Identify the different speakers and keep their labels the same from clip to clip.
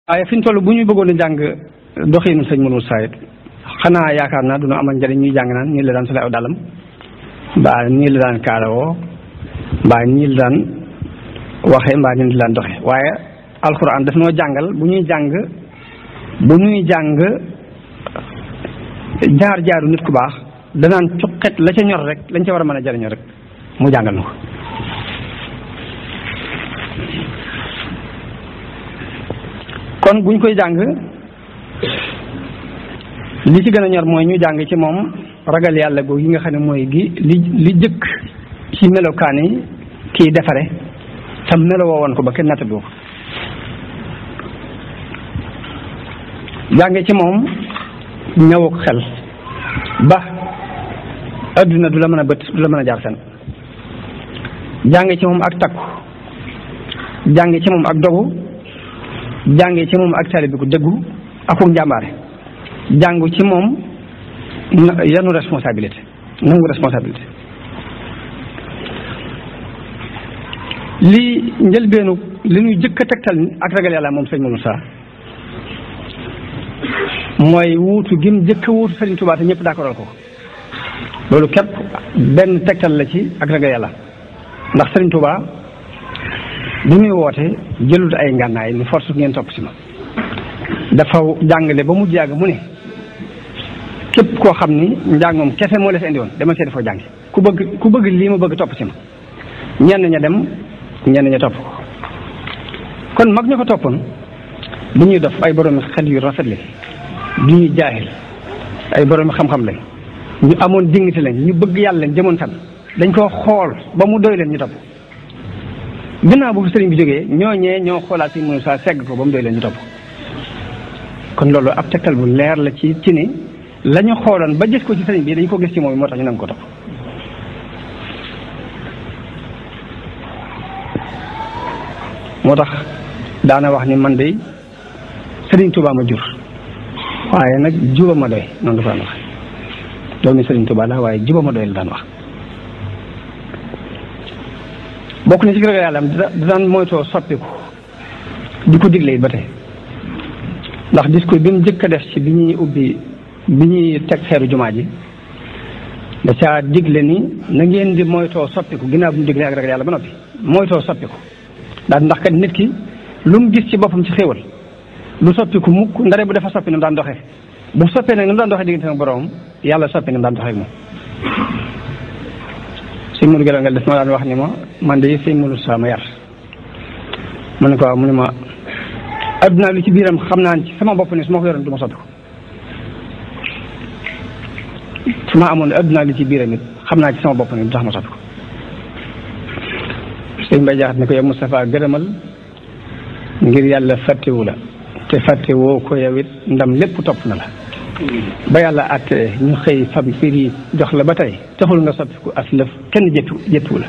Speaker 1: waaye fi ñu toll bu ñu bëggoon a jàng doxinu sëñ Mourou Moussa it xanaa yaakaar naa duna amal njëriñ ñuy jàng naan nii la daan sole aw dalam mbaa nii la daan kaarawoo mbaa nii la daan waxee mbaa nii la daan doxe waaye alxuraan daf noo jàngal bu ñuy jàng jaar-jaaru nit ku baax danaan cuqet la ca ñor rek lañ ca war a mën a jariñoo rek mu jàngal na ko kon buñ koy jàng li ci gën a ñor mooy ñu jàng ci moom ragal yàlla googu yi nga xam ne mooy li jëkk ci melokaan yi kii defare tam melowoo woon ko ba kenn nattadu ko jànge ci moom ñëwuk xel ba adduna du la mën a bët du la mën a jaar fen jànge ci moom ak takku jànge ci moom ak dogu jànge ci moom ak taalibe ku dëggu akuk njàmbaare jàngu ci moom yanu responsabilité nangu responsabilité lii njëlbeenu li ñuy jëkk a tegtal ak ragal yàlla moom sëñ Moussa mooy wuutu gim jëkk a wuutu Sëriñ Tuubaa te ñëpp d'accordal ko loolu képp benn tegtal la ci ak ragal yàlla ndax Sëriñ Tuubaa bi muy woote jëlut ay ngànnaay ni force ngeen topp si ma dafa jàngale ba mujj yàgg mu ne képp koo xam ni njàngoom kese moo la fi indi woon dama seeti foo jàngi ku bëgg lii ma bëgg topp si ma ñenn ña dem ñenn ña topp ko kon mag ña ko toppoon du ñuy def ay boroomi xel yu rafet lañ du ñuy jaahil ay boroomi xam-xam lañ ñu amoon dignité lañ ñu bëgg yàlla lañ jëmoon tan dañ koo xool ba mu doy leen ñu topp ginnaaw bu fi sëriñ bi jógee ñooñee ñoo xoolaat si Moussa segg ko ba mu doy leen ñu topp kon loolu ab tegtal bu leer la ci ni la ñu xooloon ba gis ko ci sëriñ bi dañ ko gis ci moom moo tax ñu nangu ko topp moo tax daana wax ni man de sëriñ Touba ma jur waaye nag juba ma doy noonu dafa daan wax doomi sëriñ Touba la waaye juba ma doy la daan wax bokk na ci ragal yàlla am daan moytoo soppiku di ko digle ba tey ndax discours bi mu njëkk a def ci bi ñuy teg xeeru jumaa ji da caa digle ni na ngeen di moytoo soppiku ginnaaw bi mu digle ak ragal yàlla ba noppi moytoo soppiku daal ndax kat nit ki lu mu gis ci boppam ci xéewal lu soppiku mukk ndare bu dafa soppi ni mu daan doxee bu soppee nag ni mu daan doxee diggante ak boroom yàlla soppi ni mu daan doxee ak moom sëñ Mourou Gela nga def ma daan wax ni ma man de sëñ Mourou Sa ma yar mu ne ko waaw mu ne ma adduna li ci biiram xam naa ci sama bopp ni su ma ko yoroon du ma soppi ko su ma amoon adduna li ci biiram it xam naa ci sama bopp ni du tax ma soppi ko sëñ Mbaye Jaxate ne ko yow Moustapha gërëmal ngir yàlla fàttewu la te fàttewoo ko yow it ndam lépp topp na la ba yàlla àtte ñu xëy fab firi jox la ba tey taxul nga soppiku aslëf kenn jëppiwu la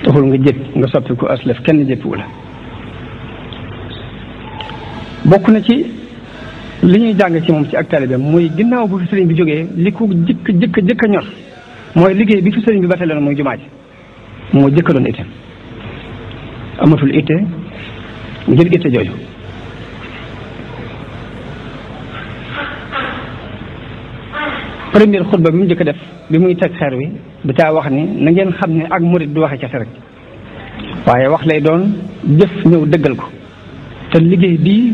Speaker 1: taxul nga soppiku aslëf kenn jëppiwu la bokk na ci li ñuy jàng ci moom ci ak taalibe muy ginnaaw bu fi sëriñ bi jógee li ko jëkk a ñor mooy liggéey bi fi sëriñ bi ba tey la muy jumaa ji moo jëkka doon itte amatul itte ngir itte jooju première xutba bi mu njëkk def bi muy teg xeer wi da caa wax ni na ngeen xam ne ak murit du waxe kese rek waaye wax lay doon jëf ñëw dëggal ko te liggéey bii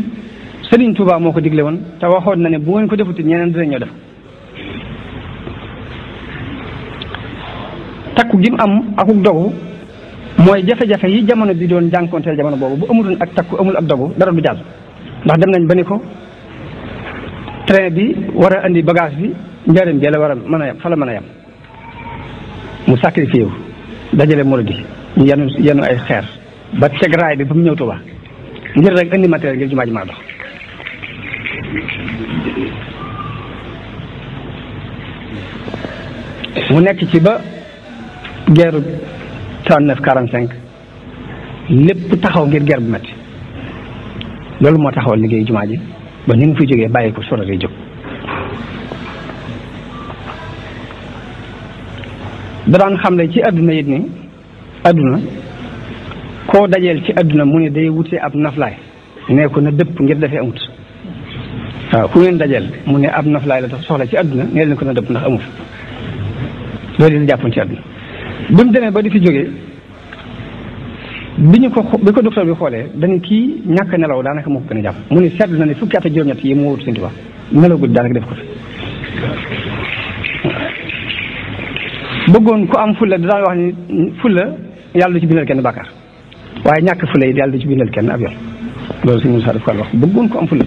Speaker 1: Sëriñ Tuubaa moo ko digle woon te waxoon na ne bu ngeen ko defuti ñeneen dinañ ñoo def takku gi mu am akuk dogu mooy jafe-jafe yi jamono bi doon jànkonteel jamono boobu bu amutoon ak takku amul ak dogu dara du jàll ndax dem nañ ba ni ko train bi war a andi bagage bi njëriñ bi la war a mën a yem fa la mën a yem mu sacrifié wu dajale murid yi ñu yenu ay xeer ba teg raay bi ba mu ñëw Tuuba ngir rek indi matériel ngir jumaa ji mën a dox mu nekk ci ba guerre 39-45 lépp taxaw ngir guerre bu metti loolu moo taxawal liggéey jumaa ji ba ni mu fi jógee bàyyi ko soro day jóg da daan xam ne ci àdduna it ni àdduna koo dajeel ci àdduna mu ne day wutee ab naflaay nee ko na dëpp ngir defee amut waaw ku ngeen dajeel mu ne ab naflaay la tax soxla ci àdduna nee leen ko na dëpp ndax amut loolu la jàppoon ci àdduna bi mu demee ba di fi jógee bi ko docteur bi xoolee dañu kii ñàkk nelaw daanaka moo ko gën a jàpp mu ne seetlu na ne fukki at ak juróom-ñett yi mu wóotu Sëñ Tuubaa nelaw guddi daanaka def ko fi bëggoon ku am fulla da daan wax ni fulla yàlla du ci bindal kenn bàkkaar waaye ñàkk fulla yi yàlla du ci bindal kenn ab yoon loolu Sëñ Muusaa daf ko wax bëggoon ku am fulla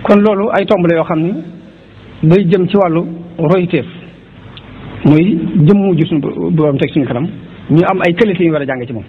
Speaker 1: kon loolu ay tomb la yoo xam ni day jëm ci wàllu royteef muy jëmmu ju suñu borom teg suñu kanam ñu am ay qualité yu war a jàng ci moom